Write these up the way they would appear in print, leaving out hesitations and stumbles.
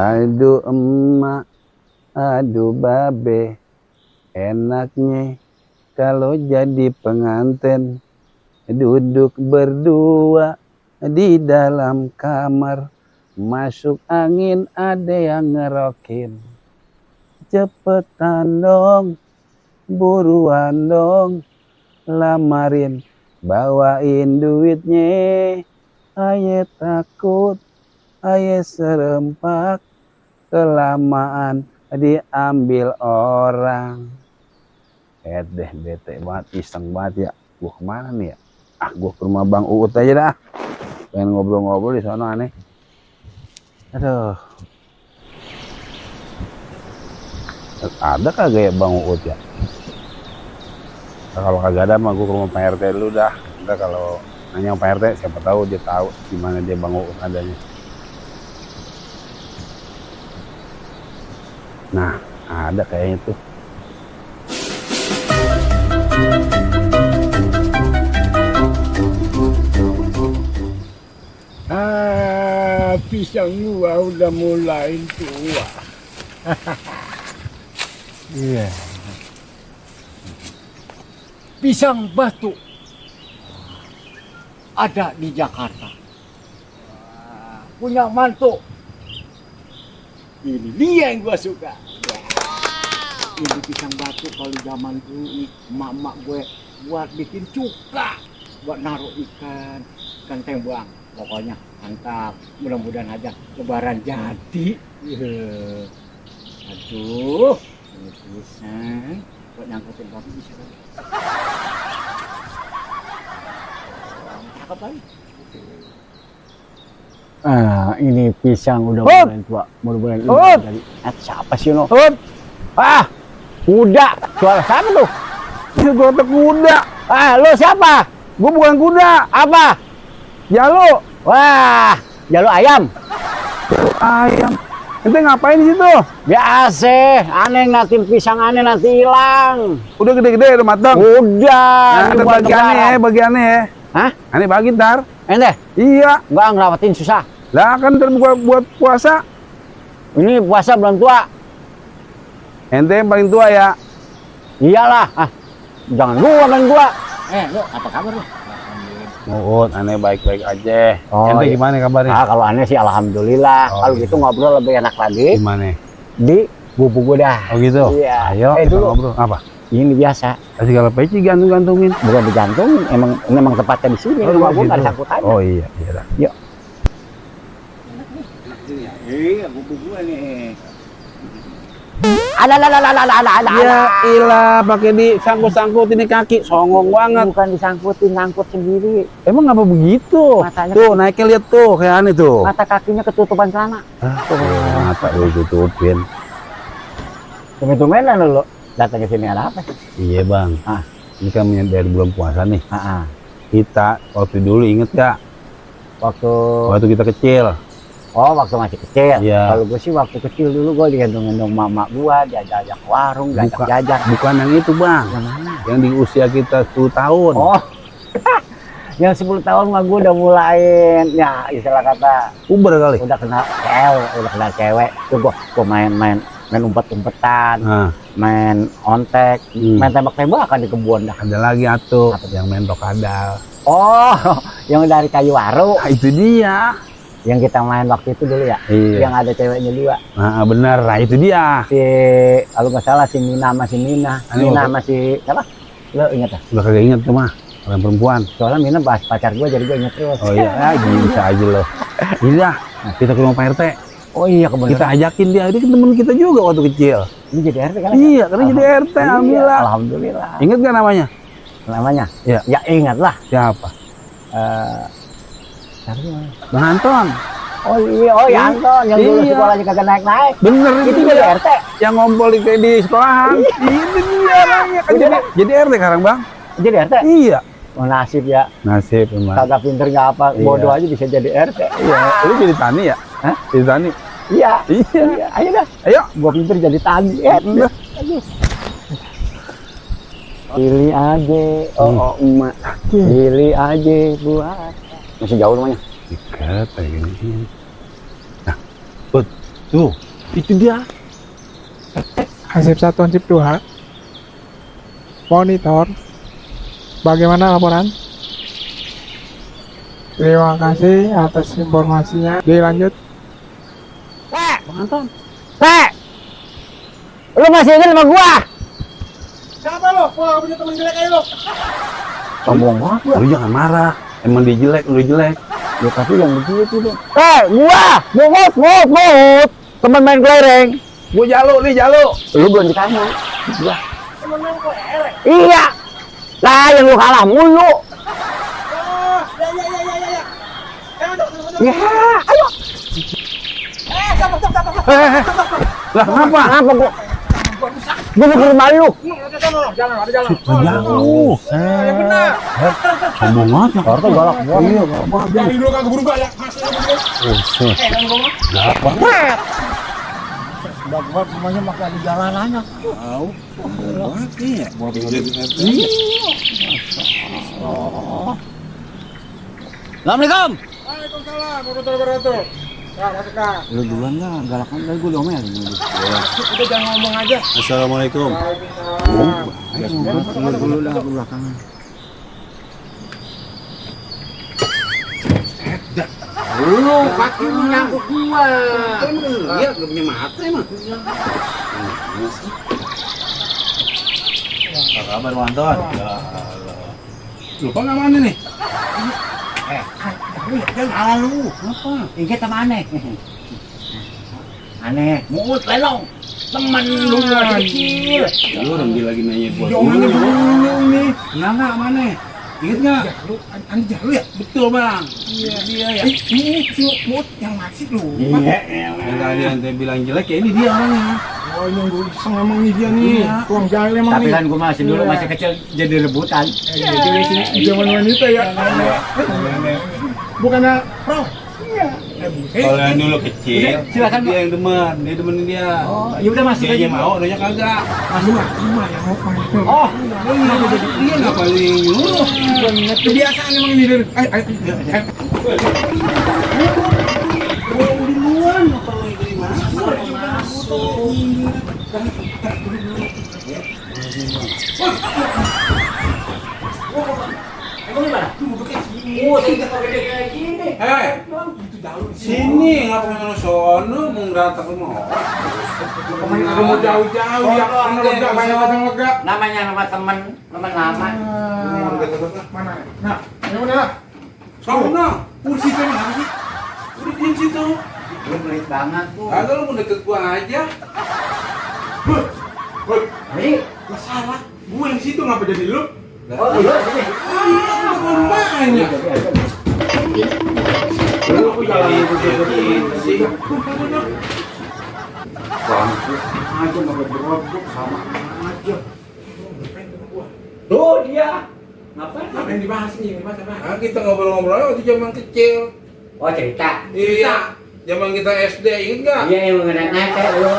Aduh emak, aduh babe, enaknya kalau jadi pengantin duduk berdua di dalam kamar, masuk angin ada yang ngerokin. Cepetan dong, buruan dong, lamarin, bawain duitnya. Aye takut, aye serempak, kelamaan diambil orang. Deh bete banget, iseng banget ya. Gua kemana nih ya? Gua ke rumah Bang Uut aja dah. Pengen ngobrol-ngobrol di sana aneh. Aduh. Ada kagak ya Bang Uut ya? Nah, kalau kagak ada mah gua ke rumah Pak RT dulu dah. Ntar kalau nanya Pak RT siapa tahu dia tahu di mana dia Bang Uut adanya. Nah, ada kayaknya tuh. Pisang gua udah mulai tua. Iya. Pisang batu ada di Jakarta. Punya mantu. Ini dia yang gua suka. Ini pisang batu kalau zaman dulu emak-emak gue buat bikin cuka, buat naruh ikan tembang. Pokoknya mantap, mudah-mudahan aja lebaran jadi. Aduh, ini pisang buat nyangkutin babi bisa kan? Cakep kan? Ini pisang udah mulai tua, mudah-mudahan ini jadi. Siapa sih lo? Kuda, suara siapa tuh? Itu gua kuda. Lo siapa? Gua bukan kuda. Apa? Jalu. Wah, jalu ayam. Ayam. Ente ngapain di situ? Biasa, aneh ngeliatin pisang aneh nanti hilang. Udah gede-gede udah matang. Udah. Nah, ada bagiannya ya. Hah? Aneh bagi ntar. Ente? Iya. Enggak ngerawatin susah. Lah kan ntar buat puasa. Ini puasa belum tua. Ente yang paling tua ya. Iyalah. Jangan gua. Lu apa kabar lu? Uut, aneh baik-baik aja. Oh, ente iya. gimana kabarnya? Kalau aneh sih alhamdulillah. Oh, Kalau gitu. gitu ngobrol lebih enak lagi. Gimana? Di bubu gua dah. Oh gitu? Iya. Ayo kita Dulu. ngobrol. Apa? Ini biasa. Segala peci gantung-gantungin. Bukan digantung, memang tempatnya di sini. Rumah gua nggak ada sangkutannya. Oh iya, iya dah. Yuk. Iya, bubu gua nih. Ada. Ya ilah, pakai disangkut-sangkut ini kaki, songong banget. Bukan disangkutin, ngangkut sendiri. Emang apa begitu? Matanya Tuh naiknya lihat tuh, kayak aneh tuh. mata kakinya ketutupan celana. Mata lu tutupin. Tumben-tumbenan lo datang ke sini ada apa? Iya bang. Ini kan dari bulan puasa nih. Kita waktu dulu inget gak? Waktu kita kecil. Oh, waktu masih kecil. Iya. Kalau gue sih waktu kecil dulu gue digendong-gendong mama gue, diajak ke warung, diajak jajan. Bukan yang itu bang. Yang mana? Yang di usia kita 10 tahun. Oh, yang 10 tahun mah gue udah mulain, ya istilah kata Uber kali. udah kenal cewek. Tuh gue main umpet-umpetan, main ontek, main tembak-tembakan di kebun dah. Ada lagi atuh yang main tokadal. Oh, yang dari kayu waru. Itu dia. Yang kita main waktu itu dulu ya, Iya. yang ada ceweknya dua. Bener, nah itu dia. Kalau nggak salah si Mina sama si Mina. Mina sama si siapa? Lo inget ya? Udah kagak inget tuh mah, orang perempuan. Soalnya Mina bahas pacar gue jadi gue inget terus. Oh iya, bisa aja loh. Iya, kita ke rumah Pak RT. Oh iya kebetulan. Kita ajakin dia kan temen kita juga waktu kecil. Ini jadi RT kan? Iya, karena jadi RT, alhamdulillah. Alhamdulillah. Ingat gak namanya? Namanya? Iya. Ya ingat lah. Siapa? Bang Anton. Oh iya, ya Anton yang dulu sekolahnya kagak naik-naik. Bener itu jadi RT. Yang ngompol di sekolahan. Ini dia orangnya kan jadi RT sekarang bang. Jadi RT? Iya. Oh nasib ya. Nasib emang. Kagak pinter nggak apa, bodoh aja bisa jadi RT. Iya. Lu jadi tani ya? Hah? Jadi tani? Iya. Iya. Ayo dah. Ayo. Gua pinter jadi tani. Pilih aja, emak. Pilih aja buat. Masih jauh rumahnya? Dekat kayak gini. Nah, Bud, Tuh, itu dia. Hansip 1, Hansip 2. Monitor. Bagaimana laporan? Terima kasih atas informasinya. Dilanjut. Bang Anton. Lu masih ingat sama gua? Siapa lo? Wah, punya teman jelek kayak lo. Sombong banget. Lu jangan marah. Emang dia jelek, lu jelek. Ya tapi yang begitu dong. Gua mut. Teman main kelereng. Gua Jalu nih, Jalu. Lu belum ditanya. Gua. Temen main kelereng. Iya. Lah yang lu kalah mulu. Oh, ya. Ya, ayo. Stop. Lah kenapa? Kenapa gua? Gua mau ke rumah lu. Jangan, ada jalan. Jauh. Yang benar. Sombong banget ya. Orto galak gua. Iya, galak banget. Dari dulu kagak berubah ya. Masih Buset. Galak banget. Gua semuanya makin ada jalanannya. Tahu. Banget ya. Assalamualaikum. Waalaikumsalam warahmatullahi wabarakatuh. Nah, masuk dah. Lu duluan lah, galakan dari gua domelin dulu. Udah jangan ngomong aja. Assalamualaikum. Waalaikumsalam. Dulu dah belakangan. Lu kaki lu nyangkut gua. Iya, gak punya mata emang. Apa kabar Bang Anton? Ya Allah. Lupa nggak mana nih? Jangan ala lu. Apa? Ingat sama aneh. Aneh, muut lelong. Temen lu masih kecil. Lu orang dia lagi nanya gua. Jangan dulu nih. Kenapa mana? Ingat nggak? Jalu, anda jalu ya? Betul Bang. Iya dia ya. Ini si Mut yang maksud lu. Yang tadi ente bilang jelek ya ini dia orangnya. Oh, yang gue iseng emang ini dia nih. Iya. Tuang jahil emang Tapi nih. kan gua masih dulu masih kecil jadi rebutan. Jadi sini zaman wanita ya. Bukannya pro? Iya. Kalau yang dulu kecil, Silakan, dia yang demen, dia demenin dia. Oh, ya udah masuk Dia aja. mau, dia kagak. Masuk lah, yang mau main. Oh, Iya, jadi dia nggak paling nyuruh. Kebiasaan emang ini dari. Ayo. Duluan, apa lo yang terima? Hei, sini ngapain lo sono mau datang ke rumah orang? Kemarin udah mau jauh-jauh ya. Karena lega banyak orang lega. namanya nama temen lama. Mana? Nah, yang mana? Sono, kursi kan apa sih? Udah diam situ. Lu pelit banget tuh. Kagak lo mau deket gua aja. Jadi, Masalah. Gue yang situ ngapa jadi lu? oh iya sini. Rumahnya. Lu kok jadi begitu sih? Bangku aja mau berodok sama aja. Tuh dia. Ngapain? Apa yang dibahas nih? Dibahas apa? Nah, kita ngobrol-ngobrol waktu zaman kecil. Oh cerita. Iya, zaman kita SD, inget nggak? Iya yang mengenai naik kayak lu.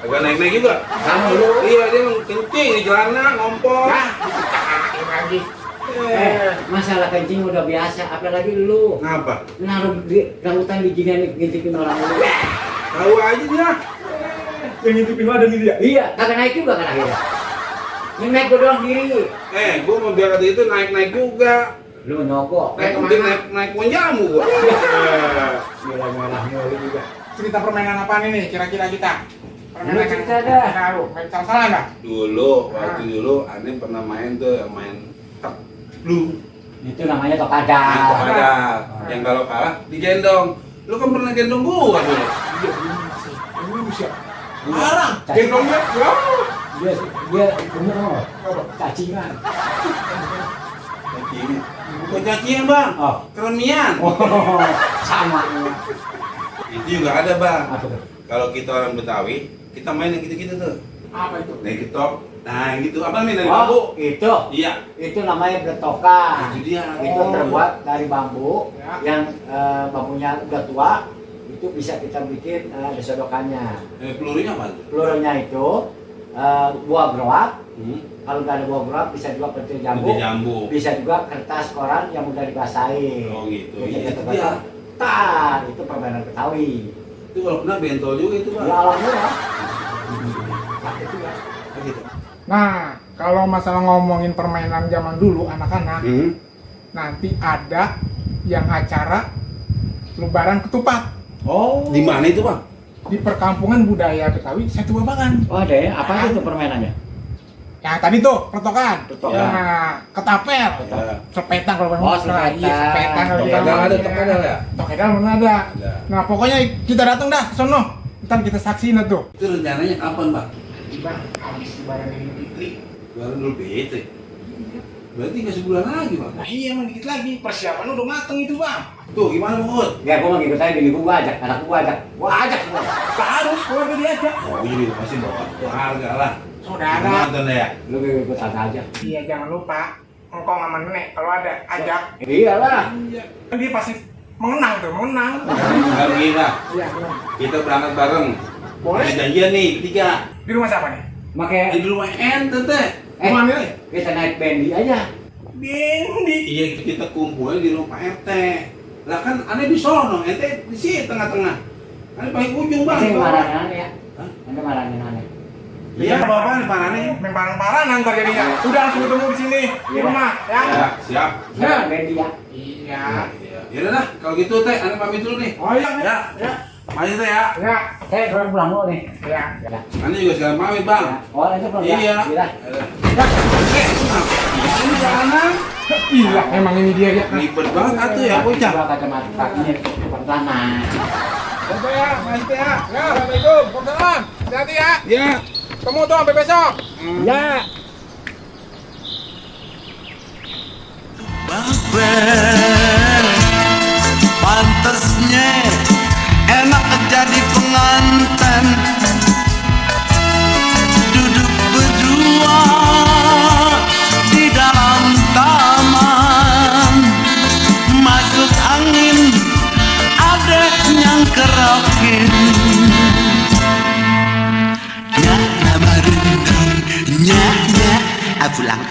Agak naik-naik juga. Kamu lu. Iya, dia emang kencing di celana, ngompol. Lagi. Masalah kencing udah biasa, apalagi lu Ngapa? naruh di lautan di ginian ngintipin orang lu. Tahu aja dia. Yang ngintipin ada nih dia. Iya, kagak naik juga kan akhirnya. Yang naik gua doang diri. Gua mau biar itu naik-naik juga. Lu nyogok. Naik mungkin naik pohon jamu gua. Gila merah mulu juga. Cerita permainan apa nih kira-kira kita? Lu cerita dah. Tahu, main salah enggak? Waktu dulu aneh pernah main tuh yang main lu. Itu namanya tokada. Ada yang kalau kalah digendong. Lu kan pernah gendong gua dulu. Iya, ini bisa. Sekarang gendongnya ya. Dia bener cacingan. Cacingan. Bukan cacingan, Bang. Oh. Keremian. Sama. Itu juga ada, Bang. Apa tuh? Kalau kita orang Betawi, kita main yang gitu-gitu tuh. Apa itu? Naik ketok. Nah, yang gitu. Apa nih dari bambu? Oh, itu. Iya. Itu namanya bletokan. Itu dia. Itu terbuat dari bambu Ya. yang bambunya udah tua. Itu bisa kita bikin ada sodokannya. Pelurunya apa tuh? Pelurunya itu buah beroak. Hmm. Kalau nggak ada buah beroak bisa juga petir jambu. Petir jambu. Bisa juga kertas koran yang udah dibasahin. Oh gitu. Jadi Iya, itu kita dia. tar itu permainan Betawi. Itu kalau kena bentol juga itu, Bang. Ya alhamdulillah. Gitu. Nah, kalau masalah ngomongin permainan zaman dulu anak-anak, Hmm. nanti ada yang acara Lebaran ketupat Oh. Di mana itu, Bang? di perkampungan budaya Betawi Setu Babangan. Oh ada ya? Apa itu permainannya? Yang tadi tuh pertokan, Pertokan. nah, ketapel, Ya. sepetang kalau Oh, sepetang, sepetang. sepetang kalau kita Tokadal ada, ngomongnya. tokadal ya? Tokadal mana ada. Ada. Nah pokoknya kita datang dah ke sono, ntar kita saksiin tuh. Itu rencananya kapan, Bang? Bang, habis Lebaran Idul Fitri. Baru dulu bete. Berarti nggak sebulan lagi, Bang. Nah iya emang dikit lagi, persiapan udah mateng itu bang. Tuh, gimana, Bang Ut? Ya gua mau ikut aja, bini gua ajak, anak gua ajak. Gua ajak semua. Gak harus, keluarga diajak. Oh, iya, masih bawa keluarga lah. Saudara. Nonton ya. Lu ikut aja. Iya jangan lupa, engkong sama nenek kalau ada ajak. Iyalah. Dia pasti mengenang tuh, mengenang. Enggak begini, Bang. Iya, Kita berangkat bareng. boleh. Ada janjian nih, bertiga. Di rumah siapa nih? Makanya Di rumah ente, Teh. Rumah nih? kita naik bendi aja. Bendi. Iya, kita kumpul di rumah RT. Lah kan aneh di sono, ente di sini tengah-tengah. Aneh paling ujung, Bang. Nanti marahnya aneh ya. Hah? Nanti marahnya aneh. Iya, bapak nih parane. Main bareng-bareng ntar jadinya. Udah langsung ketemu di sini, di rumah, ya? Ya, siap. Nah, bendi ya. Iya. Iya. Ya udah dah, kalau gitu Teh, aneh pamit dulu nih. Oh iya, Ya, ya. mari Teh ya. Ya, Saya sekarang pulang dulu nih. ya. Ya. Aneh juga sekarang pamit, Bang. Oh, itu pulang ya. Iya. Iya. Ini jalanan. Iya, emang ini dia ya. Ribet banget atuh ya, bocah. Gua kacamata kakinya pertama. Oke ya, nanti ya. Ya, assalamualaikum. Waalaikumsalam. Hati-hati ya. Ya. Temu tuh sampai besok. Ya. Pantasnya enak jadi pengantin, duduk berdua di dalam taman, masuk angin ada yang kerokin, ya baru nya pulang.